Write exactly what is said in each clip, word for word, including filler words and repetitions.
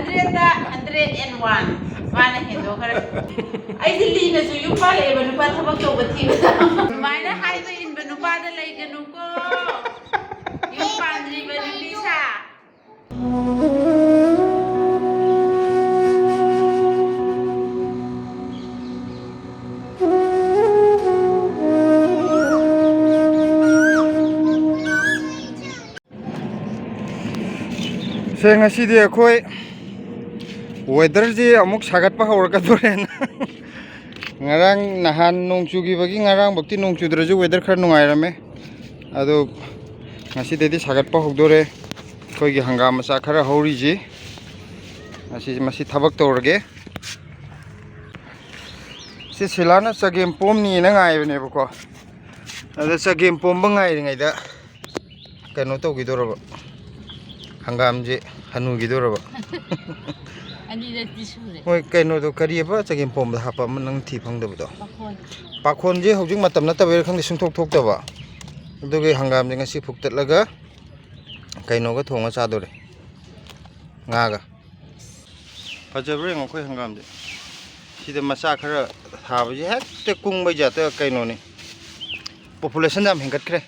ꯍꯟꯗ꯭ꯔꯦꯠꯇ hundred and one. ꯃꯥꯅ ꯍꯦꯟꯗꯣꯛꯈ꯭ꯔꯦ꯫ ꯑꯩꯁꯦ ꯂꯤꯅꯁꯨ ꯌꯨꯝ ꯄꯥꯜꯂꯛꯑꯦꯕ, ꯅꯨꯄꯥ ꯊꯕꯛ ꯇꯧꯕ ꯊꯤꯕꯗ꯫ ꯑꯗꯨꯃꯥꯏꯅ ꯍꯥꯏꯕ ꯏꯟꯕ ꯅꯨꯄꯥꯗ ꯂꯩꯒꯅꯨꯀꯣ꯫ ꯌꯨꯝ ꯄꯥꯟꯗ꯭ꯔꯤꯕ ꯅꯨꯄꯤ ꯁꯥ꯫ ꯁꯦ, ꯉꯁꯤꯗꯤ ꯑꯩꯈꯣꯏ ꯋꯦꯗꯔꯁꯤ ꯑꯃꯨꯛ ꯁꯥꯒꯠꯄ ꯍꯧꯔꯛꯀꯗꯣꯔꯦꯅ꯫ ꯉꯔꯥꯡ ꯅꯍꯥꯟ ꯅꯣꯡ ꯆꯨꯈꯤꯕꯒꯤ ꯉꯔꯥꯡꯐꯧꯗꯤ ꯅꯣꯡ ꯆꯨꯗ꯭ꯔꯁꯨ ꯋꯦꯗꯔ ꯈꯔ ꯅꯨꯡꯉꯥꯏꯔꯝꯃꯦ꯫ ꯑꯗꯣ ꯉꯁꯤꯗꯩꯗꯤ ꯁꯥꯒꯠꯄ ꯍꯧꯗꯣꯔꯦ꯫ ꯑꯩꯈꯣꯏꯒꯤ ꯍꯪꯒꯥꯝ ꯃꯆꯥ ꯈꯔ ꯍꯧꯔꯤꯁꯤ, ꯉꯁꯤ ꯃꯁꯤ ꯊꯕꯛ ꯇꯧꯔꯒꯦ꯫ ꯁꯤ ꯁꯤꯂꯥꯅ ꯆꯒꯦꯝ ꯄꯣꯝꯅꯤꯅ ꯉꯥꯏꯕꯅꯦꯕꯀꯣ꯫ ꯑꯗ ꯆꯒꯦꯝ ꯄꯣꯝꯕ ꯉꯥꯏꯔꯤꯉꯩꯗ ꯀꯩꯅꯣ ꯇꯧꯈꯤꯗꯧꯔꯕ, ꯍꯪꯒꯥꯝꯁꯦ ꯍꯅꯨꯈꯤꯗꯧꯔꯕ꯫ ꯑꯅꯤꯔꯛꯇꯤ ꯁꯨꯔꯦ꯫ ꯃꯣꯏ ꯀꯩꯅꯣꯗꯣ, ꯀꯔꯤꯑꯕ, ꯆꯒꯦꯝ ꯄꯣꯝꯕꯗ ꯍꯥꯞꯄ ꯑꯃ ꯅꯪ ꯊꯤ ꯐꯪꯗꯕꯗꯣ? ꯄꯥꯈꯣꯟ꯫ ꯄꯥꯈꯣꯟꯁꯦ ꯍꯧꯖꯤꯛ ꯃꯇꯝ ꯅꯠꯇꯕꯩꯔꯥ ꯈꯪꯗꯦ, ꯁꯨꯡꯊꯣꯛ ꯊꯣꯛꯇꯕ꯫ ꯑꯗꯨꯒꯤ ꯍꯪꯒꯥꯝꯁꯦ ꯉꯁꯤ ꯐꯨꯛꯇꯠꯂꯒ ꯀꯩꯅꯣꯒ ꯊꯣꯡꯉ ꯆꯥꯗꯣꯔꯦ, ꯉꯥꯒ꯫ ꯐꯖꯕ꯭ꯔꯥ ꯌꯦꯡꯉꯣ ꯑꯩꯈꯣꯏ ꯍꯪꯒꯥꯝꯁꯦ꯫ ꯁꯤꯗ ꯃꯆꯥ ꯈꯔ ꯊꯥꯕꯁꯦ ꯍꯦꯛꯇ ꯀꯨꯡꯕꯩ ꯖꯥꯠꯇ ꯀꯩꯅꯣꯅꯤ꯫ ꯄꯣꯄꯨꯂꯦꯁꯟ ꯌꯥꯝ ꯍꯦꯟꯒꯠꯈ꯭ꯔꯦ꯫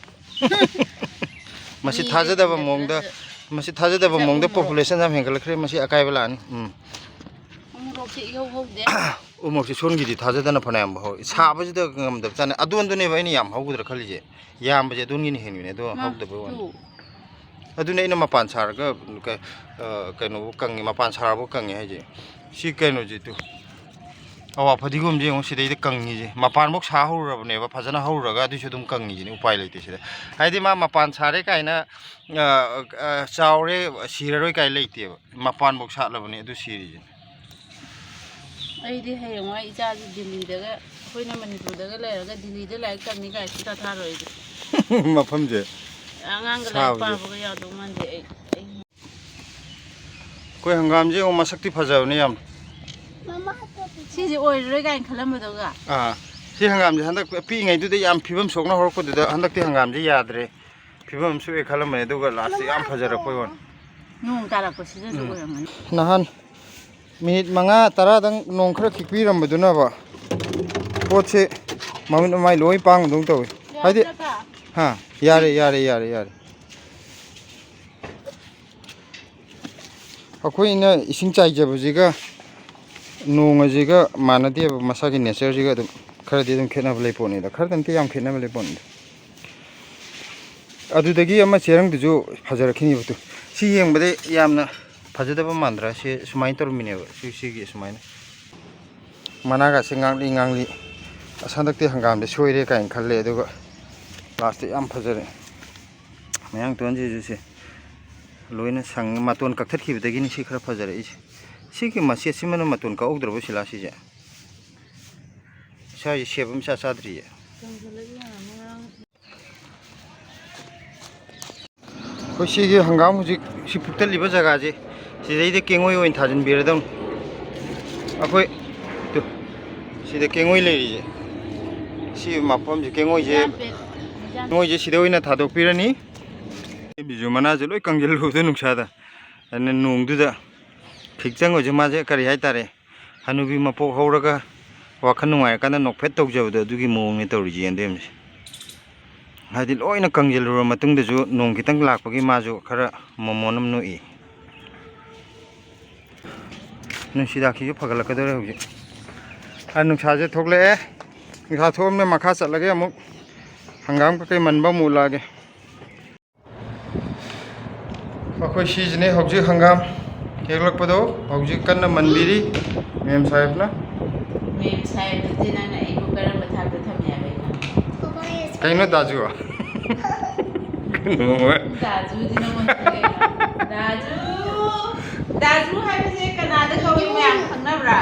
ꯃꯁꯤ ꯃꯤꯗꯤ ꯊꯥꯖꯗꯕ ꯃꯑꯣꯡꯗ, ꯍꯦꯟꯒꯠꯇ꯭ꯔꯁꯨ ꯃꯁꯤ ꯊꯥꯖꯗꯕ ꯆꯞ ꯃꯑꯣꯡꯗ ꯃꯥꯟꯅꯩ꯫ ꯄꯣꯄꯨꯂꯦꯁꯟ ꯌꯥꯝ ꯍꯦꯟꯒꯠꯂꯛꯈ꯭ꯔꯦ꯫ ꯃꯁꯤ ꯑꯀꯥꯏꯕ ꯂꯥꯛꯑꯅꯤ꯫ ꯎꯝ꯫ ꯎꯃꯣꯔꯣꯛꯁꯦ ꯏꯍꯧ ꯍꯧꯗꯦ꯫ ꯎꯃꯣꯔꯣꯛꯁꯦ ꯁꯣꯟꯒꯤꯗꯤ ꯊꯥꯖꯗꯅ ꯐꯅꯌꯥꯝ ꯍꯧꯋꯤ꯫ ꯁꯥꯕꯁꯤꯗ ꯉꯝꯗꯕ ꯆꯥꯅꯤ꯫ ꯑꯗꯣꯟꯗꯨꯅꯦꯕ ꯑꯩꯅ ꯌꯥꯝ ꯍꯧꯒꯗ꯭ꯔꯥ ꯈꯜꯂꯤꯁꯦ꯫ ꯌꯥꯝꯕꯁꯦ ꯑꯗꯣꯟꯒꯤꯅ ꯍꯦꯟꯕꯅꯦ, ꯑꯗꯣ ꯃꯥ ꯍꯧꯗꯕꯩ ꯋꯥꯅꯤ꯫ ꯇꯨ꯫ ꯑꯗꯨꯅꯦ ꯑꯩꯅ ꯃꯄꯥꯟ ꯁꯥꯔꯒ ꯀ-, ꯑ, ꯀꯩꯅꯣꯕꯨ ꯀꯪꯉꯤ, ꯃꯄꯥꯟ ꯁꯥꯔꯕꯨ ꯀꯪꯉꯤ ꯍꯥꯏꯁꯦ꯫ ꯁꯤ ꯀꯩꯅꯣꯁꯦ ꯇꯨ꯫ ꯑꯋꯥ ꯐꯗꯤꯒꯣꯝꯁꯦ ꯌꯦꯡꯉꯣ, ꯁꯤꯗꯩꯗ ꯀꯪꯉꯤꯁꯦ꯫ ꯃꯄꯥꯟꯐꯧ ꯁꯥ ꯍꯧꯔꯨꯔꯕꯅꯦꯕ, ꯐꯖꯅ ꯍꯧꯔꯨꯔꯒ, ꯑꯗꯨꯏꯁꯨ ꯑꯗꯨꯝ ꯀꯪꯉꯤꯁꯤꯅꯦ, ꯎꯄꯥꯏ ꯂꯩꯇꯦ ꯁꯤꯗ꯫ ꯍꯥꯏꯗꯤ ꯃꯥ ꯃꯄꯥꯟ ꯁꯥꯔꯦ ꯀꯥꯏꯅ, ꯑ, ꯑ, ꯆꯥꯎꯔꯦ, ꯁꯤꯔꯔꯣꯏ ꯀꯥꯏꯅ ꯂꯩꯇꯦꯕ꯫ ꯃꯄꯥꯟꯐꯧ ꯁꯥꯠꯂꯕꯅꯦ ꯑꯗꯨ ꯁꯤꯔꯤꯁꯤꯅꯦ꯫ ꯑꯩꯗꯤ ꯍꯌꯦꯡꯋꯥꯏ ꯏꯆꯥꯁꯤ ꯗꯤꯜꯂꯤꯗꯒ, ꯑꯩꯈꯣꯏꯅ ꯃꯅꯤꯄꯨꯔꯗꯒ ꯂꯩꯔꯒ ꯗꯤꯜꯂꯤꯗ ꯂꯥꯏꯔꯤꯛ ꯇꯝꯅꯤ ꯀꯥꯏ ꯁꯨꯡꯊꯥ ꯊꯥꯔꯣꯏ ꯑꯩꯗꯤ꯫ ꯃꯐꯝꯁꯦ ꯑꯉꯥꯡꯒ ꯂꯥꯏꯔꯤꯛ ꯁꯥꯕꯁꯦ꯫ ꯄꯥꯕꯒ ꯌꯥꯗꯧ ꯃꯥꯟꯗꯦ ꯑꯩ꯫ ꯑꯩ ꯑꯩꯈꯣꯏ ꯍꯪꯒꯥꯝꯁꯦ ꯌꯦꯡꯉꯣ, ꯃꯁꯛꯇꯤ ꯐꯖꯕꯅꯦ ꯌꯥꯝ꯫ ꯁꯤꯁꯦ ꯑꯣꯏꯔꯔꯣꯏ ꯀꯥꯏꯅ ꯈꯜꯂꯝꯕꯗꯨꯒ꯫ ꯑꯥ, ꯁꯤ ꯍꯪꯒꯥꯝꯁꯦ ꯍꯟꯗꯛ ꯄꯤꯛꯏꯉꯩꯗꯨꯗ ꯌꯥꯝ ꯐꯤꯕꯝ ꯁꯣꯛꯅ ꯍꯧꯔꯛꯄꯗꯨꯗ ꯍꯟꯗꯛꯇꯤ ꯍꯪꯒꯥꯝꯁꯦ ꯌꯥꯗ꯭ꯔꯦ꯫ ꯐꯤꯕꯝ ꯁꯣꯛꯑꯦ ꯈꯜꯂꯝꯕꯅꯦ, ꯑꯗꯨꯒ ꯂꯥꯁꯇ ꯌꯥꯝ ꯐꯖꯔꯛꯄꯩ ꯋꯥꯅꯤ꯫ ꯅꯣꯡ ꯇꯥꯔꯛꯄꯁꯤꯗꯁꯨ ꯎꯝ꯫ ꯑꯣꯏꯔꯝꯒꯅꯤ꯫ ꯅꯍꯥꯟ ꯃꯤꯅꯤꯠ ꯃꯉꯥ ꯇꯔꯥꯗꯪ ꯅꯣꯡ ꯈꯔ ꯈꯤꯛꯄꯤꯔꯝꯕꯗꯨꯅꯕ ꯄꯣꯠꯁꯦ ꯃꯃꯤꯠ ꯃꯃꯥꯏ ꯂꯣꯏ ꯄꯥꯡꯕꯗꯧ ꯇꯧꯏ꯫ ꯍꯥꯏꯗꯤ, ꯌꯥꯗ꯭ꯔꯕ? ꯍꯥ, ꯌꯥꯔꯦ, ꯌꯥꯔꯦ, ꯌꯥꯔꯦ, ꯌꯥꯔꯦ꯫ ꯑꯩꯈꯣꯏꯅ ꯏꯁꯤꯡ ꯆꯥꯏꯖꯕꯁꯤꯒ ꯅꯣꯡ ꯑꯁꯤꯒ ꯃꯥꯟꯅꯗꯦꯕ, ꯃꯁꯥꯒꯤ ꯅꯦꯆꯔꯁꯤꯒ ꯑꯗꯨꯝ ꯈꯔꯗꯤ ꯑꯗꯨꯝ ꯈꯦꯠꯅꯕ ꯂꯩ ꯄꯣꯠꯅꯤꯗ, ꯈꯔꯗ ꯅꯠꯇꯦ, ꯌꯥꯝ ꯈꯦꯠꯅꯕ ꯂꯩ ꯄꯣꯠꯅꯤꯗ꯫ ꯑꯗꯨꯗꯒꯤ ꯑꯃ ꯆꯦꯔꯪꯗꯨꯁꯨ ꯐꯖꯔꯛꯈꯤꯅꯦꯕ꯫ ꯇꯨ, ꯁꯤ ꯌꯦꯡꯕꯗ ꯌꯥꯝꯅ ꯐꯖꯗꯕ ꯃꯥꯟꯗ꯭ꯔꯥ? ꯁꯤ ꯁꯨꯃꯥꯏꯅ ꯇꯧꯔꯝꯃꯤꯅꯦꯕ, ꯁꯤ, ꯁꯤꯒꯤ ꯁꯨꯃꯥꯏꯅ ꯃꯅꯥꯒꯁꯦ ꯉꯥꯡꯂꯤ ꯉꯥꯡꯂꯤ꯫ ꯑꯁ, ꯍꯟꯗꯛꯇꯤ ꯍꯪꯒꯥꯝꯗꯤ ꯁꯣꯏꯔꯦ ꯀꯥꯏꯅ ꯈꯜꯂꯦ, ꯑꯗꯨꯒ ꯂꯥꯁꯇ ꯌꯥꯝ ꯐꯖꯔꯦ꯫ ꯃꯌꯥꯡ ꯇꯣꯟꯁꯤꯁꯨ ꯁꯦ ꯂꯣꯏꯅ ꯁꯪ, ꯃꯇꯣꯟ ꯀꯛꯊꯠꯈꯤꯕꯗꯒꯤꯅꯤ ꯁꯤ ꯈꯔ ꯐꯖꯔꯛꯏꯁꯦ꯫ ꯁꯤꯒꯤ ꯃꯆꯦꯠꯁꯤꯃꯅ ꯃꯇꯣꯟ ꯀꯛꯍꯧꯗ꯭ꯔꯕ ꯁꯤꯂꯥ ꯁꯤꯁꯦ? ꯏꯁꯥꯁꯦ ꯁꯦꯞ ꯑꯃ ꯏꯆꯥ ꯆꯥꯗ꯭ꯔꯤꯌꯦ꯫ ꯑꯩꯈꯣꯏ ꯁꯤꯒꯤ ꯍꯪꯒꯥꯝ ꯍꯧꯖꯤꯛ ꯁꯤ ꯐꯨꯛꯇꯠꯂꯤꯕ ꯖꯒꯥꯁꯦ, ꯁꯤꯗꯩꯗ ꯀꯦꯡꯉꯣꯏ ꯑꯣꯏꯅ ꯊꯥꯖꯤꯟꯕꯤꯔꯗꯧꯅꯤ꯫ ꯑꯩꯈꯣꯏ, ꯇꯨ, ꯁꯤꯗ ꯀꯦꯡꯉꯣꯏ ꯂꯩꯔꯤꯁꯦ, ꯁꯤ ꯃꯐꯝꯁꯦ ꯀꯦꯡꯉꯣꯏꯁꯦ, ꯀꯦꯡꯉꯣꯏꯁꯦ ꯁꯤꯗ ꯑꯣꯏꯅ ꯊꯥꯗꯣꯛꯄꯤꯔꯅꯤ꯫ ꯕꯤꯖꯨ ꯃꯅꯥꯁꯦ ꯂꯣꯏ ꯀꯪꯁꯤꯜꯂꯨꯕꯗꯣ ꯅꯨꯡꯁꯥꯗ, ꯑꯗꯨꯅ ꯅꯣꯡꯗꯨꯗ ꯈꯤꯛꯇꯪ ꯑꯣꯏꯁꯨ ꯃꯥꯁꯦ, ꯀꯔꯤ ꯍꯥꯏꯇꯥꯔꯦ, ꯍꯅꯨꯕꯤ ꯃꯄꯣꯛ ꯍꯧꯔꯒ ꯋꯥꯈꯜ ꯅꯨꯡꯉꯥꯏꯔꯀꯥꯟꯗ ꯅꯣꯛꯐꯦꯠ ꯇꯧꯖꯕꯗꯣ, ꯑꯗꯨꯒꯤ ꯃꯑꯣꯡꯅꯦ ꯇꯧꯔꯤꯁꯦ ꯌꯦꯟꯗꯦꯝꯁꯦ꯫ ꯍꯥꯏꯗꯤ ꯂꯣꯏꯅ ꯀꯪꯁꯤꯜꯂꯨꯔ ꯃꯇꯨꯡꯗꯁꯨ ꯅꯣꯡ ꯈꯤꯇꯪ ꯂꯥꯛꯄꯒꯤ ꯃꯥꯁꯨ ꯈꯔ ꯃꯣꯃꯣꯟ ꯑꯃ ꯅꯣꯛꯏ꯫ ꯅꯨꯡꯁꯤꯗꯥꯛꯁꯤꯁꯨ ꯐꯒꯠꯂꯛꯀꯗꯧꯔꯦ ꯍꯧꯖꯤꯛ꯫ ꯑ, ꯅꯨꯡꯁꯥꯁꯦ ꯊꯣꯛꯂꯛꯑꯦ꯫ ꯅꯨꯡꯁꯥ ꯊꯣꯛꯑꯕꯅꯤꯅ ꯃꯈꯥ ꯆꯠꯂꯒꯦ ꯑꯃꯨꯛ꯫ ꯍꯪꯒꯥꯝ ꯀꯩꯀꯩ ꯃꯟꯕ ꯑꯃꯨꯛ ꯎꯠꯂꯛꯑꯒꯦ꯫ ꯑꯩꯈꯣꯏ ꯁꯤꯁꯤꯅꯦ ꯍꯧꯖꯤꯛ ꯍꯪꯒꯥꯝ ꯍꯦꯛꯂꯛꯄꯗꯣ, ꯍꯧꯖꯤꯛ ꯀꯟꯅ ꯃꯟꯕꯤꯔꯤ ꯃꯦꯝ ꯁꯥꯍꯦꯕꯅ꯫ ꯃꯦꯝ ꯁꯥꯍꯦꯕ ꯅꯠꯇꯦ, ꯅꯪꯅ ꯑꯩꯕꯨ ꯀꯔꯝꯕ ꯊꯥꯛꯇ ꯊꯝꯃꯦ ꯍꯥꯏꯕ ꯑꯩꯅ? ꯀꯩꯅꯣ ꯗꯥꯖꯨ? ꯀꯩꯅꯣ? ꯗꯥꯖꯨꯗꯤ ꯅꯉꯣꯟꯗ ꯀꯩꯅꯣ? ꯗꯥꯖꯨ! ꯗꯥꯖꯨ ꯍꯥꯏꯕꯁꯦ ꯀꯅꯥꯗ ꯀꯧꯏ ꯃꯌꯥꯝ ꯈꯪꯅꯕ꯭ꯔꯥ?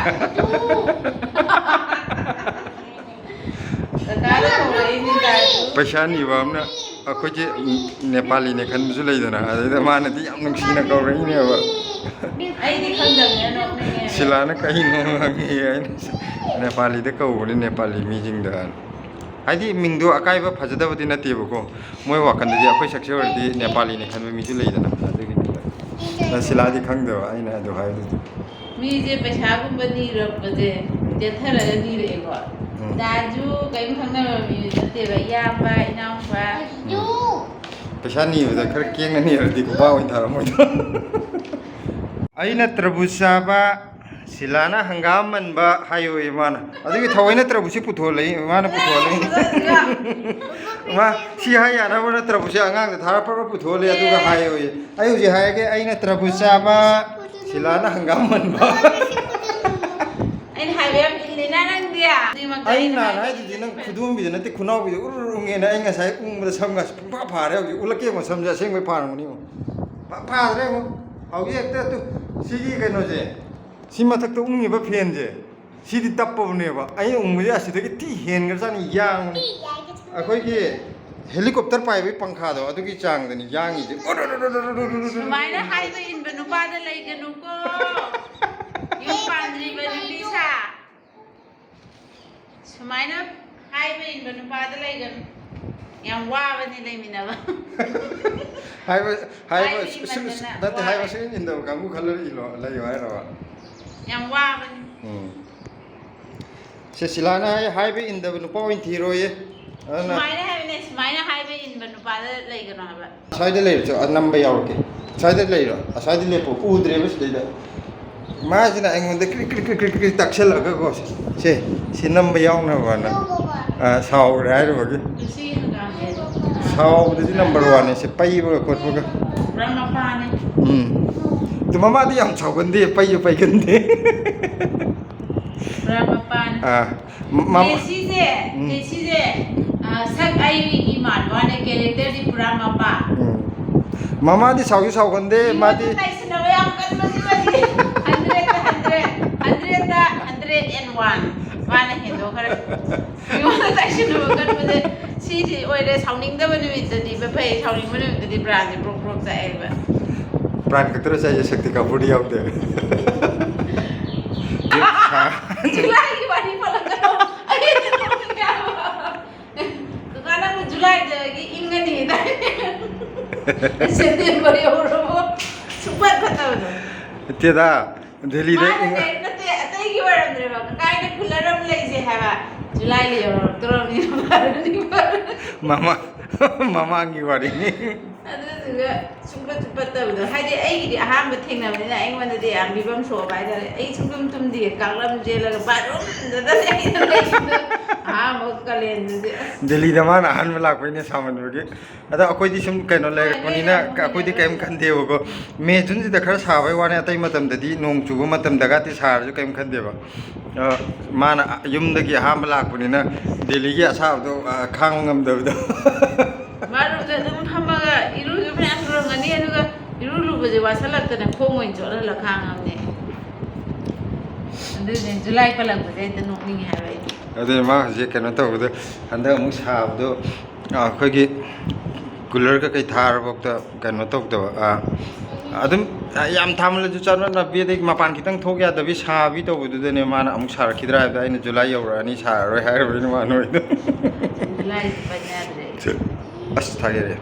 ꯀꯀꯥꯗ ꯀꯧꯔꯛꯏꯅꯦ ꯗꯥꯖꯨ꯫ ꯄꯩꯁꯥ ꯅꯤꯕ ꯑꯃꯅ ꯑꯩꯈꯣꯏꯁꯦ ꯅꯦꯄꯥꯂꯤꯅꯦ ꯈꯟꯕꯁꯨ ꯂꯩꯗꯅ, ꯑꯗꯨꯗ ꯃꯥꯅꯗꯤ ꯌꯥꯝ ꯅꯨꯡꯁꯤꯅ ꯀꯧꯔꯛꯏꯅꯦꯕ꯫ ꯑꯩꯗꯤ ꯈꯪꯗꯕꯅꯤꯅ ꯅꯣꯛꯅꯤꯡꯉꯦ꯫ ꯁꯤꯂꯥꯅ ꯀꯩꯅꯣ ꯍꯪꯉꯤ ꯑꯩꯅ, ꯅꯦꯄꯥꯂꯤꯗ ꯀꯧꯕꯅꯤ ꯅꯦꯄꯥꯂꯤ ꯃꯤꯁꯤꯡꯗ꯫ ꯍꯥꯏꯗꯤ ꯃꯤꯡꯗꯣ ꯑꯀꯥꯏꯕ ꯐꯖꯗꯕꯗꯤ ꯅꯠꯇꯦꯕꯀꯣ, ꯃꯣꯏ ꯋꯥꯈꯜꯗꯗꯤ ꯑꯩꯈꯣꯏ ꯁꯛꯁꯦ ꯑꯣꯏꯔꯗꯤ ꯅꯦꯄꯥꯂꯤꯅꯦ ꯈꯟꯕ ꯃꯤꯁꯨ ꯂꯩꯗꯅ, ꯑꯗꯨꯒꯤꯅꯤꯗ꯫ ꯁꯤꯂꯥꯗꯤ ꯈꯪꯗꯕ ꯑꯩꯅ ꯑꯗꯨ ꯍꯥꯏꯗꯨꯗꯤ꯫ ꯃꯤꯁꯦ ꯄꯩꯁꯥꯒꯨꯝꯕ ꯅꯤꯔꯛꯄꯁꯦ ꯆꯦꯟꯊꯔꯒ ꯅꯤꯔꯛꯑꯦꯀꯣ꯫ ꯎꯝ꯫ ꯗꯥꯁꯨ ꯀꯔꯤꯝ ꯈꯪꯅꯕ ꯃꯤ ꯅꯠꯇꯦꯕ, ꯏꯌꯥꯝꯕ, ꯏꯅꯥꯎꯄꯥ꯫ ꯄꯩꯁꯥ ꯅꯤꯕꯗ ꯈꯔ ꯀꯦꯡꯅ ꯅꯤꯔꯗꯤ ꯈꯨꯄꯥꯛ ꯑꯣꯏꯅ ꯊꯥꯔꯝꯃꯣꯏꯗ꯭ꯔꯣ? ꯑꯩꯅ ꯇꯔꯕꯨꯖ ꯆꯥꯕ, ꯁꯤꯂꯥꯅ ꯍꯪꯒꯥꯝ ꯃꯟꯕ ꯍꯥꯏꯌꯣꯌꯦ ꯃꯥꯅ꯫ ꯑꯗꯨꯒꯤ ꯊꯑꯣꯏꯅ ꯇꯔꯕꯨꯖꯁꯤ ꯄꯨꯊꯣꯛꯍꯜꯂꯛꯏ, ꯃꯥꯅ ꯄꯨꯊꯣꯛꯍꯜꯂꯛꯏ꯫ ꯃꯥ ꯁꯤ ꯍꯥꯏ ꯌꯥꯅꯕꯅ ꯇꯔꯕꯨꯖꯁꯤ ꯑꯉꯥꯡꯗ ꯊꯥꯔ ꯄ꯭ꯔꯞ ꯄ꯭ꯔꯞ ꯄꯨꯊꯣꯛꯍꯜꯂꯦ, ꯑꯗꯨꯒ ꯍꯥꯏꯌꯣꯌꯦ꯫ ꯑꯩ ꯍꯧꯖꯤꯛ ꯍꯥꯏꯔꯒꯦ, ꯑꯩꯅ ꯇꯔꯕꯨꯖ ꯆꯥꯕ, ꯁꯤꯂꯥꯅ ꯍꯪꯒꯥꯝ ꯃꯟꯕ꯫ ꯑꯩꯅ ꯍꯥꯏꯕ ꯌꯥꯝ ꯏꯜꯂꯤꯅ ꯅꯪꯗꯤ꯫ ꯑꯗꯨꯏꯃꯛꯇ ꯑꯩ ꯑꯩꯅ ꯅꯍꯥꯟ ꯍꯥꯏꯕ ꯍꯥꯏꯗꯨꯗꯤ ꯅꯪ ꯈꯨꯗꯣꯝꯕꯤꯗ ꯅꯠꯇꯦ, ꯈꯨꯅꯥꯎꯕꯤꯗ ꯎꯔꯨ ꯎꯔꯨ ꯎꯪꯉꯦꯅ꯫ ꯑꯩ ꯉꯁꯥꯏ ꯎꯪꯕꯗ ꯁꯝꯒꯁꯦ ꯄꯨꯡꯐꯥ ꯐꯥꯔꯦ꯫ ꯍꯧꯖꯤꯛ ꯎꯠꯂꯛꯀꯦ ꯌꯦꯡꯉꯣ, ꯁꯝꯁꯦ ꯑꯁꯦꯡꯕꯩ ꯐꯥꯔꯝꯒꯅꯤ ꯌꯦꯡꯉꯣ꯫ ꯐꯥ-, ꯐꯥꯗ꯭ꯔꯦ ꯌꯦꯡꯉꯣ꯫ ꯍꯧꯖꯤꯛ ꯍꯦꯛꯇ ꯇꯨ, ꯁꯤꯒꯤ ꯀꯩꯅꯣꯁꯦ, ꯁꯤ ꯃꯊꯛꯇ ꯎꯪꯉꯤꯕ ꯐꯦꯟꯁꯦ, ꯁꯤꯗꯤ ꯇꯞꯄꯕꯅꯦꯕ꯫ ꯑꯩꯅ ꯎꯪꯕꯁꯦ ꯑꯁꯤꯗꯒꯤ ꯊꯤ ꯍꯦꯟꯈ꯭ꯔꯖꯥꯠꯅꯤ ꯌꯥꯡꯕꯅꯤ꯫ ꯑꯩꯈꯣꯏꯒꯤ ꯍꯦꯂꯤꯀꯣꯞꯇꯔ ꯄꯥꯏꯕꯒꯤ ꯄꯪꯈꯥꯗꯣ, ꯑꯗꯨꯒꯤ ꯆꯥꯡꯗꯅꯤ ꯌꯥꯡꯉꯤꯁꯦ꯫ ꯁꯨꯃꯥꯏꯅ ꯍꯥꯏꯕ ꯏꯟꯕ ꯅꯨꯄꯥꯗ ꯂꯩꯒꯅꯨꯀꯣ꯫ ꯌꯨꯝ ꯄꯥꯟꯗ꯭ꯔꯤꯕ ꯅꯨꯄꯤ ꯁꯥ꯫ ꯁꯨꯃꯥꯏꯅ ꯍꯥꯏꯕ ꯏꯟꯕ ꯅꯨꯄꯥꯗ ꯂꯩꯒꯅꯨ꯫ ꯌꯥꯝ ꯋꯥꯕꯅꯤ ꯂꯩꯃꯤꯟꯅꯕ꯫ ꯍꯥꯏꯕ, ꯍꯥꯏꯕ ꯍꯥꯏꯕ ꯁꯨ-, ꯁꯨ-, ꯏꯟꯃꯟꯗꯅ ꯅꯠꯇꯦ, ꯍꯥꯏꯕ ꯋꯥꯔꯦ꯫ ꯁꯨꯛꯏꯟ ꯏꯟꯗꯕ ꯀꯥꯡꯕꯨ ꯈꯜꯂ ꯏꯜꯂꯣ, ꯂꯩꯌꯣ ꯍꯥꯏꯔꯕ? ꯌꯥꯝ ꯋꯥꯕꯅꯤ꯫ ꯎꯝ꯫ ꯁꯦ, ꯁꯤꯂꯥꯅ ꯍꯥꯏ, ꯍꯥꯏꯕ ꯏꯟꯗꯕ ꯅꯨꯄꯥ ꯑꯣꯏꯅ ꯊꯤꯔꯣꯌꯦ꯫ ꯑꯗꯨꯅ ꯁꯨꯃꯥꯏꯅ ꯍꯥꯏꯕꯅꯦ, ꯁꯨꯃꯥꯏꯅ ꯍꯥꯏꯕ ꯏꯟꯕ ꯅꯨꯄꯥꯗ ꯂꯩꯒꯅꯣ ꯍꯥꯏꯕ꯫ ꯑꯁ꯭ꯋꯥꯏꯗ ꯂꯩꯔꯁꯨ, ꯑ, ꯅꯝꯕ ꯌꯥꯎꯔꯛꯀꯦ꯫ ꯑꯁ꯭ꯋꯥꯏꯗ ꯂꯩꯔꯣ, ꯑꯁ꯭ꯋꯥꯏꯗ ꯂꯦꯞꯄꯣ꯫ ꯎꯗ꯭ꯔꯦꯕ ꯁꯤꯗꯩꯗ꯫ ꯃꯥꯁꯤꯅ ꯑꯩꯉꯣꯟꯗ ꯀ꯭ꯔꯤꯛ ꯀ꯭ꯔꯤꯛ ꯀ꯭ꯔꯤꯛ ꯀ꯭ꯔꯤꯛ ꯀ꯭ꯔꯤꯛ ꯇꯛꯁꯜꯂꯒꯀꯣ, ꯁꯦ, ꯁꯤ ꯅꯝꯕ ꯌꯥꯎꯅꯕꯅ꯫ ꯑ, ꯁꯥꯎꯔꯦ ꯍꯥꯏꯔꯨꯕꯒꯤ꯫ ꯁꯥꯎꯕꯗꯗꯤ number one ꯅꯦ ꯁꯦ, ꯄꯩꯕꯒ ꯈꯣꯠꯄꯒ꯫ ꯄꯨꯔꯥ ꯃꯄꯥꯅꯦ꯫ ꯎꯝ꯫ ꯑꯗꯨ ꯃꯃꯥꯗꯤ ꯌꯥꯝ ꯁꯥꯎꯒꯟꯗꯦ, ꯄꯩꯁꯨ ꯄꯩꯒꯟꯗꯦ꯫ ꯄꯨꯔꯥ ꯃꯄꯥꯅꯦ꯫ ꯑꯥ, ꯃ-, ꯃꯃꯥ ꯖꯦꯁꯤꯁꯦ, ꯎꯝ꯫ ꯖꯦꯁꯤꯁꯦ, ꯑ, ꯁꯛ ꯑꯩꯒꯤ ꯃꯥꯟꯕ ꯋꯥꯅꯦ, character ꯗꯤ ꯄꯨꯔꯥ ꯃꯄꯥ꯫ ꯎꯝ꯫ ꯃꯃꯥꯗꯤ ꯁꯥꯎꯁꯨ ꯁꯥꯎꯒꯟꯗꯦ, ꯃꯤꯉꯣꯟꯗ ꯃꯥꯗꯤ ꯇꯥꯏꯁꯤꯟꯅꯕ ꯌꯥꯝ ꯀꯟꯕꯁꯤꯃꯗꯤ hundred the hundred, hundred the hundred and one꯫ ꯃꯥꯅ ꯍꯦꯟꯗꯣꯛꯈ꯭ꯔꯦ꯫ ꯃꯤꯉꯣꯟꯗ ꯇꯥꯏꯁꯤꯟꯅꯕ ꯀꯟꯕꯁꯦ ꯁꯤꯁꯤ ꯑꯣꯏꯔꯦ꯫ ꯁꯥꯎꯅꯤꯡꯗꯕ ꯅꯨꯃꯤꯠꯇꯗꯤ ꯐꯩ, ꯁꯥꯎꯅꯤꯡꯕ ꯅꯨꯃꯤꯠꯇꯗꯤ ꯄ꯭ꯔꯥꯟꯁꯦ ꯄ꯭ꯔꯣꯛ ꯄ꯭ꯔꯣꯛ ꯆꯥꯛꯑꯦꯕ꯫ ꯄ꯭ꯔꯥꯟ ꯈꯛꯇꯔ ꯆꯥꯏꯁꯦ, ꯁꯛꯇꯤ ꯀꯥꯄꯨꯔꯗꯤ ꯌꯥꯎꯗꯦ꯫ ꯖꯨꯂꯥꯏꯒꯤ ꯋꯥꯔꯤ ꯄꯜꯂꯛꯀꯅꯣ꯫ ꯑꯩ ꯅꯣꯛꯅꯤꯡꯉꯦ ꯍꯥꯏꯕ꯫ ꯀꯀꯥ, ꯅꯪ ꯖꯨꯂꯥꯏꯗꯒꯤ ꯏꯪꯉꯅꯤ ꯍꯥꯏꯗꯥꯏꯅꯦ? ꯁꯦꯞꯇꯦꯝꯕꯔ ꯌꯧꯔꯕꯣ? ꯁꯨꯝ ꯅꯠꯇꯦꯗ, ꯗꯦꯜꯂꯤꯗ ꯃꯥꯅ ꯏꯪ- ꯀꯔꯤꯝ ꯅꯠꯇꯦ, ꯑꯇꯩꯒꯤ ꯑꯣꯏꯔꯝꯗ꯭ꯔꯦꯕ꯫ ꯀꯀꯥꯏꯗ cooler ꯑꯃ ꯂꯩꯁꯦ ꯍꯥꯏꯕ꯫ ꯖꯨꯂꯥꯏꯗ ꯌꯧꯔꯛꯇꯣꯔꯕꯅꯤꯅ ꯐꯔꯅꯤ, ꯐꯔꯅꯤ꯫ ꯃꯃꯥ-, ꯃꯃꯥꯡꯒꯤ ꯋꯥꯔꯤꯅꯤ꯫ ꯑꯗꯨꯗꯨꯒ ꯁꯨꯡꯄꯠ ꯄꯠꯇꯕꯗꯣ, ꯍꯥꯏꯗꯤ ꯑꯩꯒꯤꯗꯤ ꯑꯍꯥꯟꯕ ꯊꯦꯡꯅꯕꯅꯤꯅ ꯑꯩꯉꯣꯟꯗꯗꯤ ꯌꯥꯝ ꯐꯤꯕꯝ ꯁꯣꯛꯑꯕ ꯍꯥꯏꯇꯥꯔꯦ꯫ ꯑꯩ ꯁꯨꯡꯇꯨꯝ ꯇꯨꯝꯗꯦ, ꯀꯥꯡꯂꯝ ꯆꯦꯜꯂꯒ ꯕꯥꯠꯔꯨꯝꯗꯨꯗꯅꯦ ꯑꯩꯅ ꯂꯩꯔꯤꯗꯣ꯫ ꯑꯍꯥꯟꯕ ꯀꯥꯂꯦꯟꯗꯨꯗꯤ ꯑꯁ꯫ ꯗꯦꯜꯂꯤꯗ ꯃꯥꯅ ꯑꯍꯥꯟꯕ ꯂꯥꯛꯄꯩꯅꯦ, ꯁꯥꯃꯟꯕꯒꯤ꯫ ꯑꯗꯣ ꯑꯩꯈꯣꯏꯗꯤ ꯁꯨꯝ ꯀꯩꯅꯣ ꯂꯩꯔꯛꯄꯅꯤꯅ ꯍꯣꯏ, ꯅꯣꯏꯅ ꯑꯃꯨꯛ ꯑꯩꯈꯣꯏꯗꯤ ꯀꯩꯝ ꯍꯦꯟꯅ ꯈꯟꯗꯦꯕꯀꯣ꯫ ꯃꯦ ꯖꯨꯟꯁꯤꯗ ꯈꯔ ꯁꯥꯕꯩ ꯋꯥꯅꯤ, ꯑꯇꯩ ꯃꯇꯝꯗꯗꯤ ꯅꯣꯡ ꯆꯨꯕ ꯃꯇꯝꯗꯒꯗꯤ ꯁꯥꯔꯁꯨ ꯀꯩꯝ ꯈꯟꯗꯦꯕ꯫ ꯑ, ꯃꯥꯅ ꯌꯨꯝꯗꯒꯤ ꯑꯍꯥꯟꯕ ꯂꯥꯛꯄꯅꯤꯅ ꯗꯦꯜꯂꯤꯒꯤ ꯑꯁꯥꯕꯗꯣ, ꯑ, ꯈꯥꯡꯕ ꯉꯝꯗꯕꯗꯣ꯫ ꯕꯥꯠꯔꯨꯝꯗ ꯑꯗꯨꯝ ꯐꯝꯃꯒ ꯏꯔꯨꯁꯨ ꯃꯌꯥꯝ ꯂꯨꯔꯝꯒꯅꯤ, ꯑꯗꯨꯒ ꯏꯔꯨ ꯂꯨꯕꯁꯦ ꯋꯥꯁꯜꯂꯛꯇꯅ ꯈꯣꯡ ꯑꯣꯏꯅ ꯆꯣꯠꯍꯜꯂ ꯈꯥꯡꯉꯕꯅꯦ꯫ ꯑꯗꯨꯅꯦ, ꯖꯨꯂꯥꯏ ꯄꯜꯂꯛꯄꯁꯦ ꯍꯦꯛꯇ ꯅꯣꯛꯅꯤꯡꯉꯦ ꯍꯥꯏꯕ ꯑꯩꯗꯤ꯫ ꯑꯗꯨꯅꯦ, ꯃꯥ ꯍꯧꯖꯤꯛ ꯀꯩꯅꯣ ꯇꯧꯕꯗꯣ, ꯍꯟꯗꯛ ꯑꯃꯨꯛ ꯁꯥꯕꯗꯣ, ꯑ, ꯑꯩꯈꯣꯏꯒꯤ cooler ꯀꯩꯀꯩ ꯊꯥꯔꯕꯧꯗ ꯀꯩꯅꯣ ꯇꯧꯗꯕ, ꯑ, ꯑꯗꯨꯝ, ꯑ, ꯌꯥꯝ ꯊꯥꯃꯜꯂꯁꯨ ꯆꯠꯅꯗꯕꯤ, ꯑꯗꯩ ꯃꯄꯥꯟ ꯈꯤꯇꯪ ꯊꯣꯛ ꯌꯥꯗꯕꯤ ꯁꯥꯕꯤ ꯇꯧꯕꯗꯨꯗꯅꯦ ꯃꯥꯅ ꯑꯃꯨꯛ ꯁꯥꯔꯛꯈꯤꯗ꯭ꯔꯥ ꯍꯥꯏꯕꯗ, ꯑꯩꯅ ꯖꯨꯂꯥꯏ ꯌꯧꯔꯛꯑꯅꯤ, ꯁꯥꯔꯔꯣꯏ ꯍꯥꯏꯔꯕꯅꯤꯅ ꯃꯥ ꯅꯣꯏꯗꯣ꯫ ꯖꯨꯂꯥꯏꯁꯦ ꯄꯟ ꯌꯥꯗ꯭ꯔꯦ꯫ ꯑꯁ, ꯊꯥꯒꯦꯔꯦ꯫